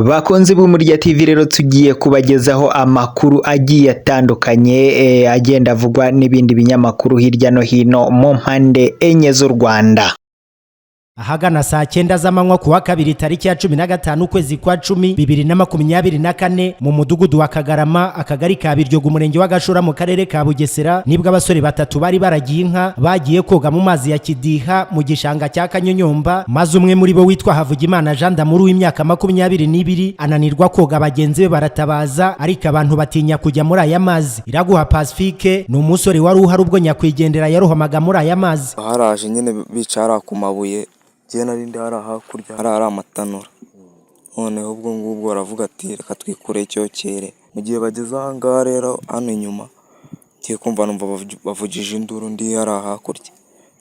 Bakunzi b'Umurya TV rero, tugiye kubagezaho amakuru agiye atandukanye agenda avugwa n'ibindi binyamakuru hirya no hino mu mpande enye z'u Rwanda. Ahagana saa 9 z'amanywa ku wa kabiri, tariki ya 15 ukwezi kwa 10 2024, mu mudugudu wa Kagarama, akagari ka Biryogo, umurenge wa Gashora, mu karere ka Bugesera, nibwo abasore batatu bari baragiye inka bagiye koga mu mazi ya Kidiha mu gishanga cya Kanyonyomba, maze umwe muri bo witwa Havugimana Jean Damuru w'imyaka 22 ananirwa koga. Bagenzi be baratabaza, ariko abantu batinya kujya muri aya mazi. Iraguha Pacifique ni umusore wari uhari ubwo nyakwigendera yarohamaga muri aya mazi. Haraje nyine bicara ku mabuye, njyewe nari ndi hariya hakurya, hariya hari amatanura. Noneho ubwo ngubwo baravuga ati: "Reka twikure icyokere." Mu gihe bageze aha ngaha rero hano inyuma, ngiye kumva numva bavugije induru ndi hariya hakurya,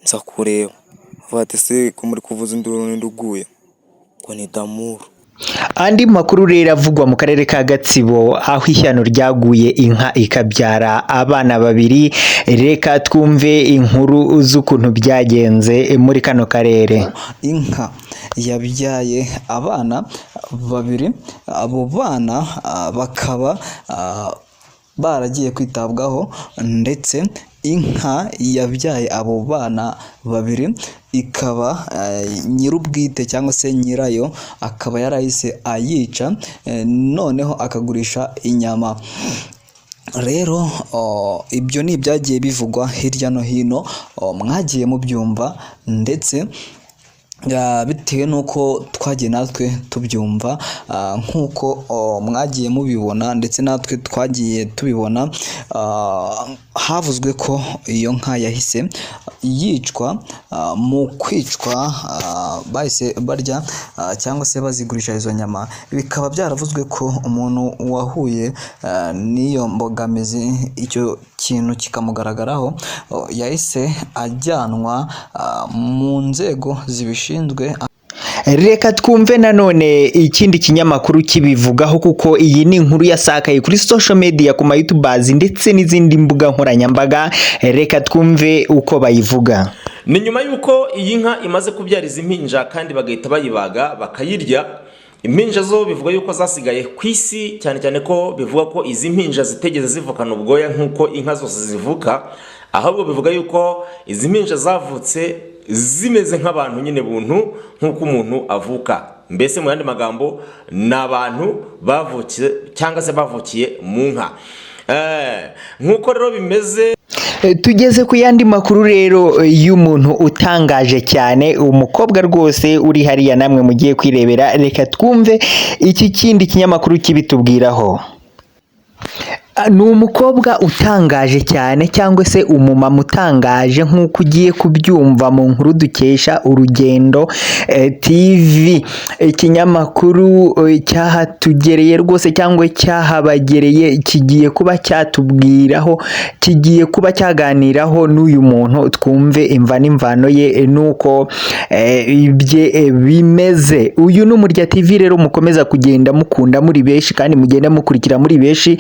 nza kureba, bavuga ati: "Se ko muri kuvuza induru, ninde uguye?" Ngo ni Damuru. Andi makuru rero avugwa mu karere ka Gatsibo, aho ishyano ryaguye inka ikabyara abana babiri. Reka twumve inkuru z'ukuntu byagenze muri kano karere. Inka yabyaye abana babiri, abo bana bakaba baragiye kwitabwaho, ndetse inka yabyaye abo bana babiri ikaba nyir'ubwite cyangwa se nyirayo akaba yarahise ayica, noneho akagurisha inyama. Rero ibyo ni ibyagiye bivugwa hirya no hino, mwagiye mubyumva, ndetse bitewe n'uko twagiye natwe tubyumva, nk'uko mwagiye mubibona, ndetse natwe twagiye tubibona, havuzwe ko iyo nka yahise yicwa. Mu kwicwa bahise barya cyangwa se bazigurisha izo nyama. Bikaba byaravuzwe ko umuntu wahuye n'iyo mbogamizi, icyo kintu kikamugaragaraho, yahise ajyanwa mu nzego zibishinzwe. Reka twumve nanone ikindi kinyamakuru kibivugaho, kuko iyi ni inkuru yasakaye kuri social media, ku ma YouTubers ndetse n'izindi mbuga nkoranyambaga. Reka twumve uko bayivuga. Ni nyuma y'uko iyi nka imaze kubyara izi mpinja kandi bagahita bayibaga bakayirya. Impinja zo bivuga yuko zasigaye ku isi, cyane cyane ko bivuga ko izi mpinja zitegeze zivukana ubwoya nk'uko inka zose zivuka, ahubwo bivuga yuko izi mpinja zavutse zimeze nk'abantu nyine buntu, nk'uko umuntu avuka. Mbese mu yandi magambo, ni abantu bavukiye cyangwa se bavukiye mu nka. Nk'uko rero bimeze. Tugeze ku yandi makuru rero y'umuntu utangaje cyane, umukobwa rwose uri hariya namwe mugiye kwirebera. Reka twumve iki kindi kinyamakuru kibitubwiraho. Ni umukobwa utangaje cyane, cyangwa se umumama utangaje, nk'uko ugiye kubyumva mu nkuru dukesha Urugendo TV, ikinyamakuru cyahatugereye rwose cyangwa cyahabagereye. Kigiye kuba cyatubwiraho, kigiye kuba cyaganiraho n'uyu muntu, twumve imva n'imvano ye n'uko ibye bimeze. Uyu ni Umurya TV rero mukomeza kugenda mukunda muri benshi kandi mugenda mukurikira muri benshi.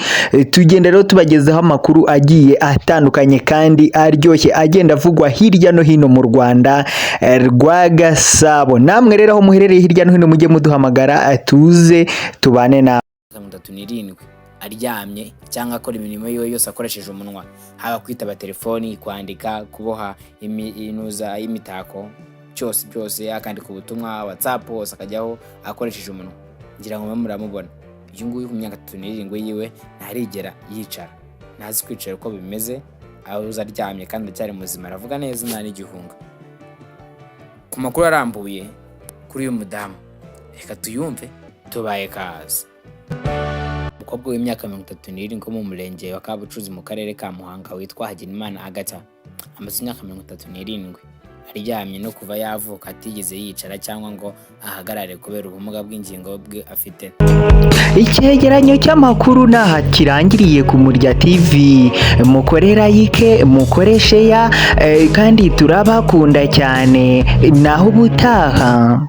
Tugenda rero tubagezaho amakuru agiye atandukanye kandi aryoshye, agenda avugwa hirya no hino mu Rwanda rwa Gasabo. Namwe rero aho muherereye hirya no hino, mujye muduhamagara tuze tubane nawe. 37 aryamye cyangwa akora imirimo yiwe yose akoresheje umunwa, haba kwitaba telefoni, kwandika, kuboha inuza y'imitako, cyose byose, akandika ubutumwa WhatsApp, hose akajyaho akoresheje umunwa. Ngira ngo mube muramubona uyu nguyu. Ku myaka 37 yiwe ntarigera yicara, ntazi kwicara uko bimeze, aho uza aryamye kandi acyari muzima, aravuga neza, nta n'igihunga. Ku makuru arambuye kuri uyu mudamu, reka tuyumve tubaye kazi. Umukobwa w'imyaka 37 wo mu murenge wa Kabucuzi mu karere ka Muhanga witwa Hagenimana Agatha amaze imyaka 37 aryamye, no kuva yavuka atigeze yicara cyangwa ngo ahagarare kubera ubumuga bw'ingingo bwe afite. Icyegeranyo cy'amakuru n'aha kirangiriye ku Murya TV. Mukore like, mukore share, kandi turabakunda cyane. Naho ubutaha.